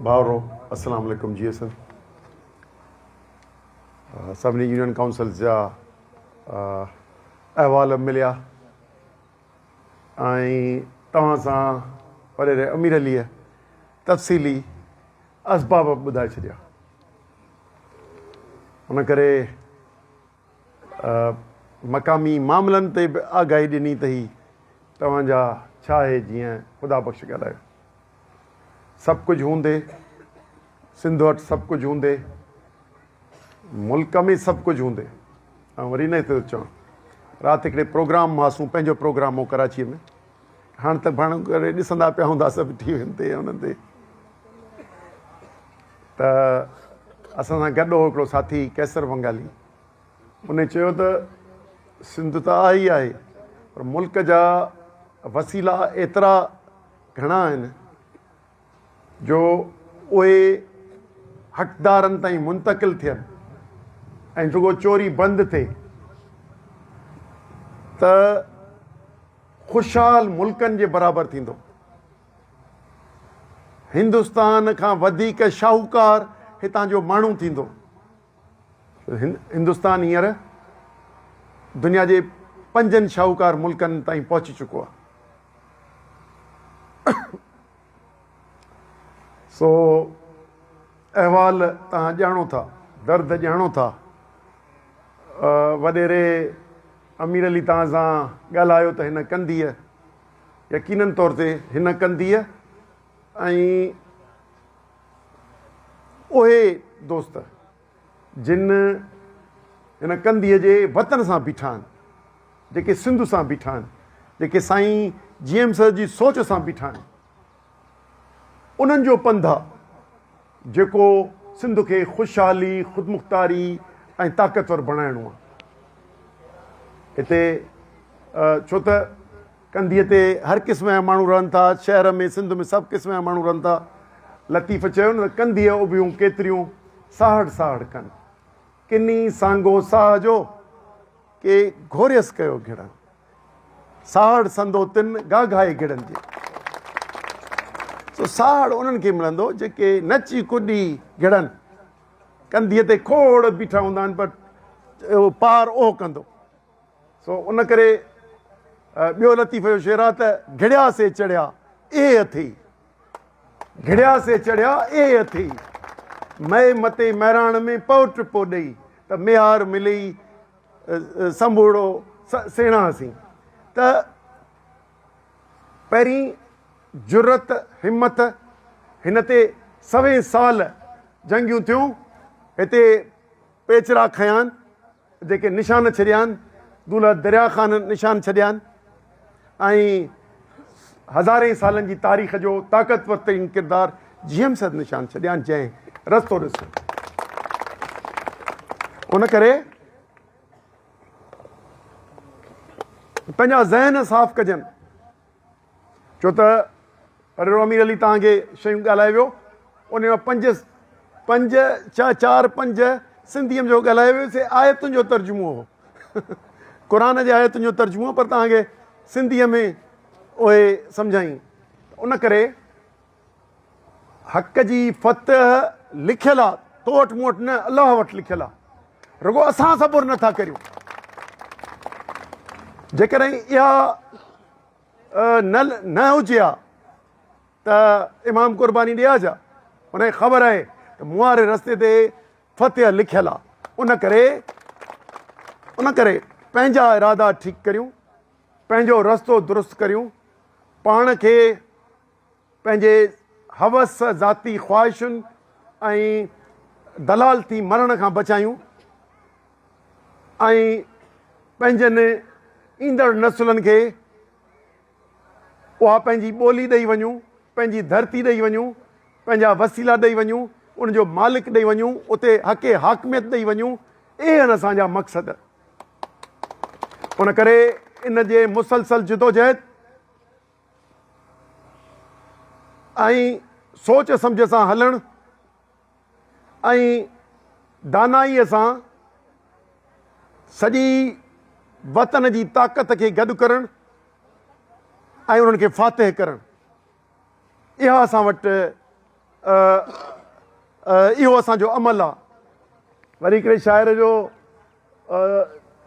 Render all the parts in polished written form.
ڀائرو السلام عليڪم جي سر سڀني يونين ڪائونسلز جا احوال مليا ۽ توهان سان وڏيري امير عليء تفصيلي اسباب ٻڌائي ڇڏيا ان ڪري مقامي معاملن تي به آگاهي ڏني ته هي توهان جا ڇا آهي جيئن خدا بخش ڳالهايو سڀ ڪجهه هوندي سنڌ وٽ سڀ ڪجهه هوندي ملڪ ۾ سڀ ڪجهه هوندي آئون وري نه ٿو چوان رات هڪڙي پروگرام هئاسون پنهنجو پروگرام هو ڪراچيء ۾ هاڻ ته ڀڻ ڪري ڏسندا پيا هوندا سڀ ٽي وين تي انهن تي ته اسان سان گڏ هو هڪڙو ساٿي قيصر بنگالي ان چيو ته سنڌ ته آهي ئي آهي پر ملڪ جا وسيلا ايترا گهڻا آهن جو اهي حقدارن تائين منتقل ٿين ۽ رڳو چوري بند ٿئي ته خوشحال ملڪن جي برابر ٿيندو. هندستان کان وڌيڪ شاهوڪار هتان جو ماڻهو ٿيندو. هندستان هينئر دنيا جي پنجن شاهوڪار ملڪن تائين پهچي چڪو آهي. سو احوال توهان ڄاڻو ٿا، درد ڄاڻو ٿا. وڏيري امير علي توهان سان ڳالهايو ته هن ڪنڌيء يقينن طور تي هن ڪنڌيء ۽ اهي دوست جن هن ڪنڌيء جي وطن سان بيٺا آهن، جيڪي سنڌ سان بيٺا آهن، جيڪي سائين جي ايم سيد جي سوچ سان بيٺا آهن، انهن جو پنڌ آ جيڪو سنڌ کي خوشحالي، خودمختاري ۽ طاقتور بڻائڻو آ. هتي ڇو ته ڪنڌيء تي هر قسم جا ماڻهو رهن ٿا، شهر ۾ سنڌ ۾ سڀ قسم جا ماڻهو رهن ٿا. لطيف چيو نه ته ڪنڌيء اڀيون ڪيتريون ساهڙ ساهڙ ڪن، ڪني سانگو ساهه جو، ڪي گهوريس ڪيو گهڙن. ساهڙ سندو تن گاگهائي گهڙن جي. سو ساهڙ انهن کي ملندو جيڪي نچي ڪڏي گهڙن. ڪنڌيء تي کوڙ بيٺا هوندا آهن پر پار اهو ڪندو. سو ان ڪري ٻيو لطيف جو شعر آهي ته گهڙيا سي چڙهيا اهي اٿئي، گهڙيا سي چڙهيا اهي اٿئي، مئي متي مهراڻ ۾ پئو ٽپو ڏئي ته ميهار ملئي سنڀوڙو سيڻاهه سين. ته پهرين جرئت همت هن تي سوين سال جنگيون ٿيون، هتي پيچرا کنيان، جيڪي نشان ڇڏيا آهن، دولهه دريا خان نشان ڇڏيا آهن ۽ هزارين سالن جي تاريخ جو طاقتور ترين ڪردار جي ايم سيد نشان ڇڏيا آهن جنهن رستو ڏسيو. ان ڪري پنهنجا ذهن صاف ڪجن. ڇو ته پريرو امير علي توهان کي شيون ڳالهائي ويو ان مان پنج پنج چا چار پنج سنڌيء ۾ جو ڳالهايو ويو سي آيتن جو ترجمو هو قرآن جي آيتن جو ترجمو پر توهان کي سنڌيء ۾ اهي سمجهائين ان ڪري حق جي فتح لکيل آ تو وٽ مون وٽ نه الله وٽ لکيل آ رڳو اسان صبر نٿا ڪريون جيڪڏهن اها نه نه هجي ها ته امام قرباني ڏي ها ڇا؟ ان کي خبر آهي ته مون واري رستي تي فتح لکيل آ ان ڪري ان ڪري پنهنجا ارادا ٺيڪ ڪريون پنهنجو رستو درست ڪريون پاڻ کي پنهنجي حوس ذاتي خواهشن ۽ دلال ٿي مرڻ کان بچايون ۽ پنهنجن ايندڙ نسلن کي اها پنهنجي ٻولي ڏئي وڃون، پنهنجي ڌرتي ڏئي وڃون، پنهنجا وسيلا ڏئي وڃون، ان جو مالڪ ڏئي وڃون، اتي حق حاڪميت ڏئي وڃون، اهي آهن اسان جا مقصد. ان ڪري ان جي مسلسل جدوجهد ۽ سوچ سمجهه سان هلڻ ۽ دانائيء سان سڄي وطن جي طاقت کي گڏ ڪرڻ ۽ انهن کي فاتح ڪرڻ اها اسان وٽ اهو اسان جو عمل آ. وري هڪڙي شاعر جو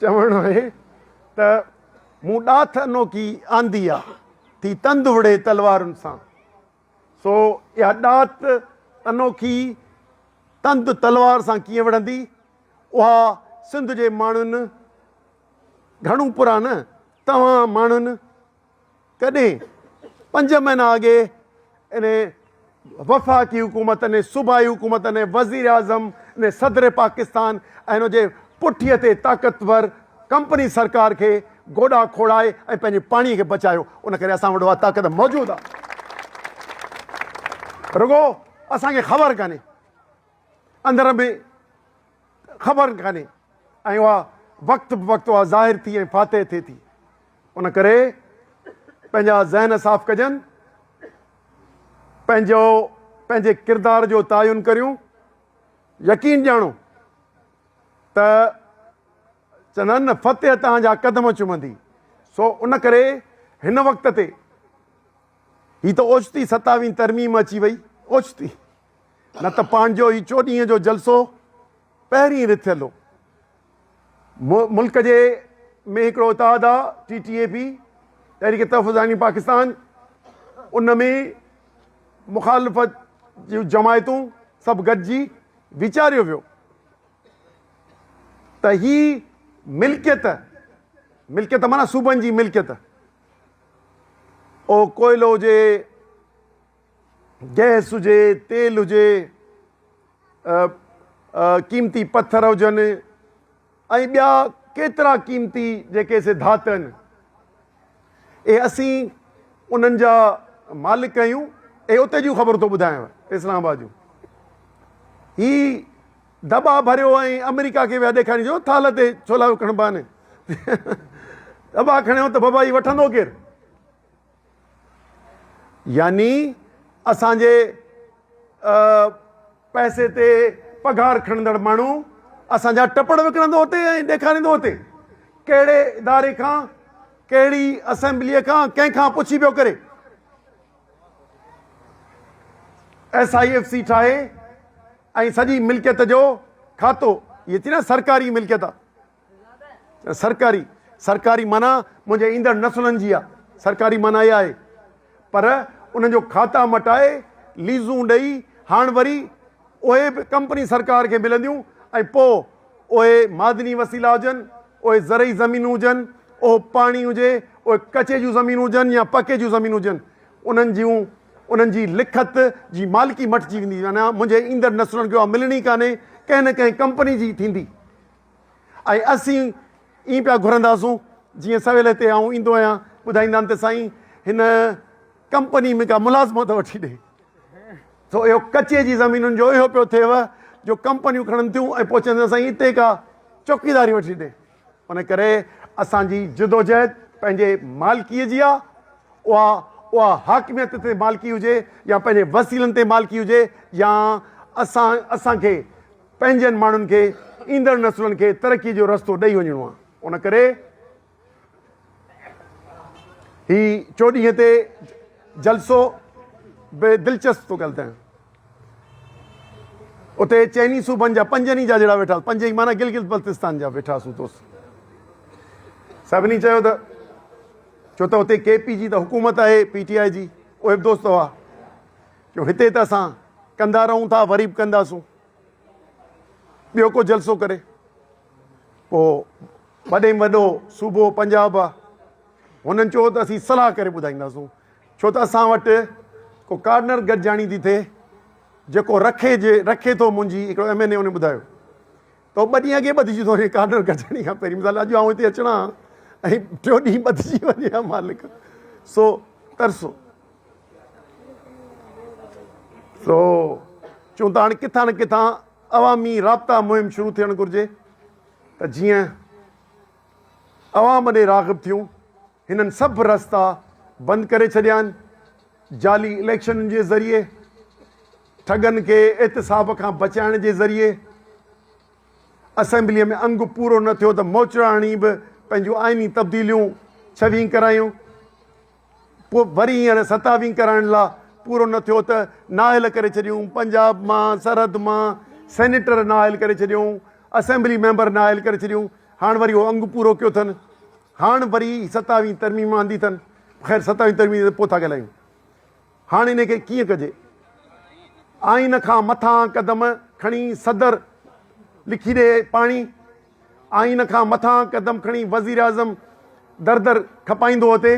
چوڻ آهي ته مون ڏاٿ انوکي آندي آ، ٿي تند وڙهي تلوارن سان. سو اها ڏات انوکي تند تلوار سان ڪيئن وڙهندي، اها سنڌ جي ماڻهن گهڻو پرا نه، توهان ماڻهن ڪڏهن پنج مهينا اڳي ان وفاقي حڪومت ۽ صوبائي حڪومت ۽ وزيراعظم ۽ صدر پاڪستان ۽ ان جي پٺيء تي طاقتور ڪمپني سرڪار کي گوڏا کوڙائي ۽ پنهنجي پاڻي کي بچايو، ان ڪري اسان وٽ اها طاقت موجود آهي، رڳو اسان کي خبر ڪانهي، اندر ۾ خبر ڪانهي ۽ اها وقت به وقت اها ظاهر ٿي ۽ فاتح ٿئي ٿي. ان ڪري پنهنجا ذهن صاف ڪجن، پنهنجو پنهنجي ڪردار جو تعين ڪريون، يقين ڄاڻو ته چوندا آهن نه فتح توهان جا قدم چمندي. سو ان ڪري هن وقت تي هي ته اوچتي ستاويهين ترميم اچي وئي، اوچتي، نه ته پنهنجو هي چوڏهينء جو جلسو پهرين رٿيل هو. ملڪ جي ۾ هڪڙو اتحاد آ ٽي ٽي اي پي، تحريڪ تحفظ آئيني پاڪستان، ان ۾ مخالفت جون جماعتون سڀ گڏجي ويچاريو ويو ته هي ملڪيت، ملڪيت معنيٰ صوبن جي ملڪيت، اهو ڪوئلو هجي، گئس هجي، تيل هجي، قيمتي پٿر هجن ۽ ٻيا ڪيترا قيمتي جيڪي سي ڌات آهن، اهي اسين انهن جا مالڪ آهيون. اهي اتي جون خبرون ٿو ٻڌايانو، اسلام آباد جون. هي دٻا ڀريو ۽ آمريڪا کي ويا ڏيکارين جو ٿالهه تي ڇولا وڪڻبا آهن. دٻا کڻيو ته بابا هي وٺندو ڪير؟ يعني اسان جي پئسي تي پگهار کڻندڙ ماڻهو اسان جا ٽپڙ وڪڻندو اتي ۽ ڏيکاريندو اتي. ڪهڙي اداري کان، ڪهڙي اسيمبليء کان، ڪنهن کان پڇي پيو ڪري. ايس I F C ٺاهي ۽ سڄي ملڪيت جو کاتو، هي ٿي نه سرڪاري ملڪيت آ. سرڪاري، سرڪاري معنيٰ منهنجي ايندڙ نسلن جي آ، سرڪاري معنيٰ اها آهي، پر انهن جو کاتا مٽائي ليزون ڏئي هاڻ وري اهي به ڪمپني سرڪار کي ملنديون ۽ پوء اهي معدني وسيلا هجن، اهي زرعي زمينون هجن، اهو پاڻي هجي، اهي ڪچي جون زمينون هجن يا پڪي جون زمينون هجن، انهن جون انهن جي لکت جي مالڪي مٽجي ويندي، معنيٰ منهنجي ايندڙ نسلن کي اها ملڻي ڪانهي، ڪنهن نه ڪنهن ڪمپني جي ٿيندي. ۽ اسين ائين پيا گهرنداسون جيئن سويل هتي آئون ايندو آهيان ٻڌائيندا آهن ته سائين هن ڪمپني ۾ ڪا ملازمت وٺي ڏي. سو اهو ڪچي جي زمينن جو اهو پيو ٿئيو جو ڪمپنيون کڻن ٿيون ۽ پوء چون ٿا سائين هتي ڪا چوڪيداري وٺي ڏي. ان ڪري اسان جي جدوجهد پنهنجي مالڪيء جي آ، اها اها حاڪميت تي مالڪي هجي يا پنهنجي وسيلن تي مالڪي هجي يا اسان اسان کي پنهنجن ماڻهن کي ايندڙ نسلن کي ترقي جو رستو ڏئي وڃڻو آهي ان ڪري هي چوڏهين تي جلسو به دلچسپ ٿو ڳالهه ٿيڻ اتي چئني صوبن جا پنجن ئي جا جهڙا ويٺا پنج ئي معنيٰ گلگت بلتستان جا ويٺاسون دوست سڀني چيو ته ڇو ته اتي ڪي پي جي ته حڪومت آهي پي ٽي آء جي اهي به دوست هئا جو هتي ته اسان ڪندا رهون ٿا وري به ڪنداسون ٻيو ڪو جلسو ڪري پوء وڏي ۾ وڏو صوبو پنجاب آ هنن چيو ته اسين صلاح ڪري ٻڌائينداسون ڇو ته اسان وٽ ڪو ڪارنر گڏجاڻي ٿي ٿئي جيڪو رکي جي رکي ٿو منهنجي هڪڙو ايم اين اي ان ٻڌايو ته ٻه ڏينهن اڳي ٻڌجي ٿو وڃي ڪارنر گڏجاڻي کان پهرين مثال اڄ آئون هتي اچڻا ۽ ٽيون ڏينهن ٻڌجي وڃي ها مالڪ سو ترسو سو چون ته هاڻي ڪٿان نه ڪٿان عوامي رابطا مهم شروع ٿيڻ گهرجي ته جيئن عوام ڏي راغب ٿيون. هنن سڀ رستا بند ڪري ڇڏيا آهن، جعلي اليڪشنن جي ذريعي، ٺڳن کي احتساب کان بچائڻ جي ذريعي، اسيمبليء ۾ انگ پورو نه ٿيو ته موچڙا هڻي به پنهنجون آئيني تبديليون ڇويهين ڪرايون. پوء وري هينئر ستاويهين ڪرائڻ لا پورو نه ٿيو ته نااهل ڪري ڇڏيون، پنجاب مان، سرحد مان سينيٽر نااهل ڪري ڇڏيون، اسيمبلي ميمبر نااهل ڪري ڇڏيون، هاڻ وري اهو انگ پورو ڪيو اٿن، هاڻ وري ستاويهين ترميم آندي اٿن، خير ستاويهين ترميم تي پوء ٿا ڳالهايون. هاڻ ان کي ڪيئن ڪجي؟ آئين کان مٿان قدم کڻي صدر لکي ڏي پاڻي، آئين کان مٿان قدم کڻي وزيراعظم در در کپائيندو اٿي.